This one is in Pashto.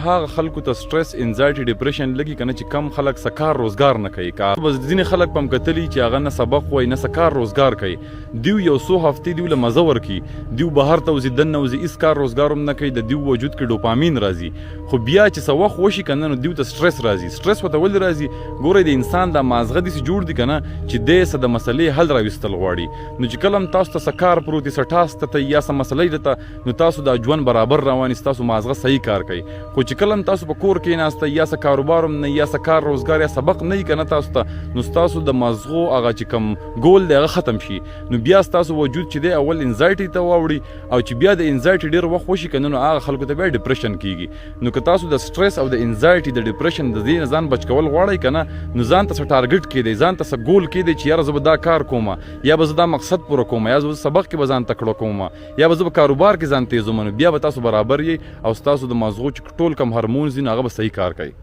هغه خلکو ته سټرس، انزایټي، ډیپریشن لګي کنه چې کم خلک څه کار روزګار نه کوي. که بس ځینې خلک پم کتلی چې هغه نه سبق وایي، نه څه کار روزګار کوي، دیو یو څو هفتې دیو له مزه ورکي، دیو بهر ته وځي، دننه وځي، هیڅ کار روزګار هم نه کوي، د دیو وجود کې ډوپامین راځي. خو بیا چې څه وخت وشي کنه، نو دیو ته سټرس راځي. سټرس ورته ولې راځي؟ ګورئ، د انسان دا مازغه داسې جوړ دي کنه چې دی څه د مسلې حل راویستل غواړي. نو چې کله هم تاسو ته څه کار پروت وي، څه ټاسک ته یا څه مسله درته، نو تاسو دا ژوند برابر روان وي، ستاسو مازغه صحیح کار کوي. خو چې کله هم تاسو په کور کېناستئ، یا څه کاروبار هم نه، یا څه کار روزګار یا سبق نه وي کنه تاسو ته، نو ستاسو د مازغو هغه چې کوم ګول دی، هغه ختم شي. نو بیا ستاسو وجود چې دی، اول انزایټي ته واوړي او چې بیا د انزایټي ډیر وخت وشي کنه، نو هغه خلکو ته بیا ډیپریشن کیږي. نو که تاسو د سټرس او د انزایټي، د ډیپریشن د دې نه ځان بچ کول غواړئ کنه، نو ځان ته څه ټارګټ کېدی، ځان ته څه ګول کېدی چې یاره، زه به دا کار کوم، یا به زه دا مقصد پوره کوم، یا زه سبق کې به ځان تکړه کوم، یا به زه په کاروبار کې ځان تیزوم. نو بیا به تاسو برابر یئ او ستاسو د مازغو چې ټول کم هارمونز دي، نو هغه به صحیح کار کوي.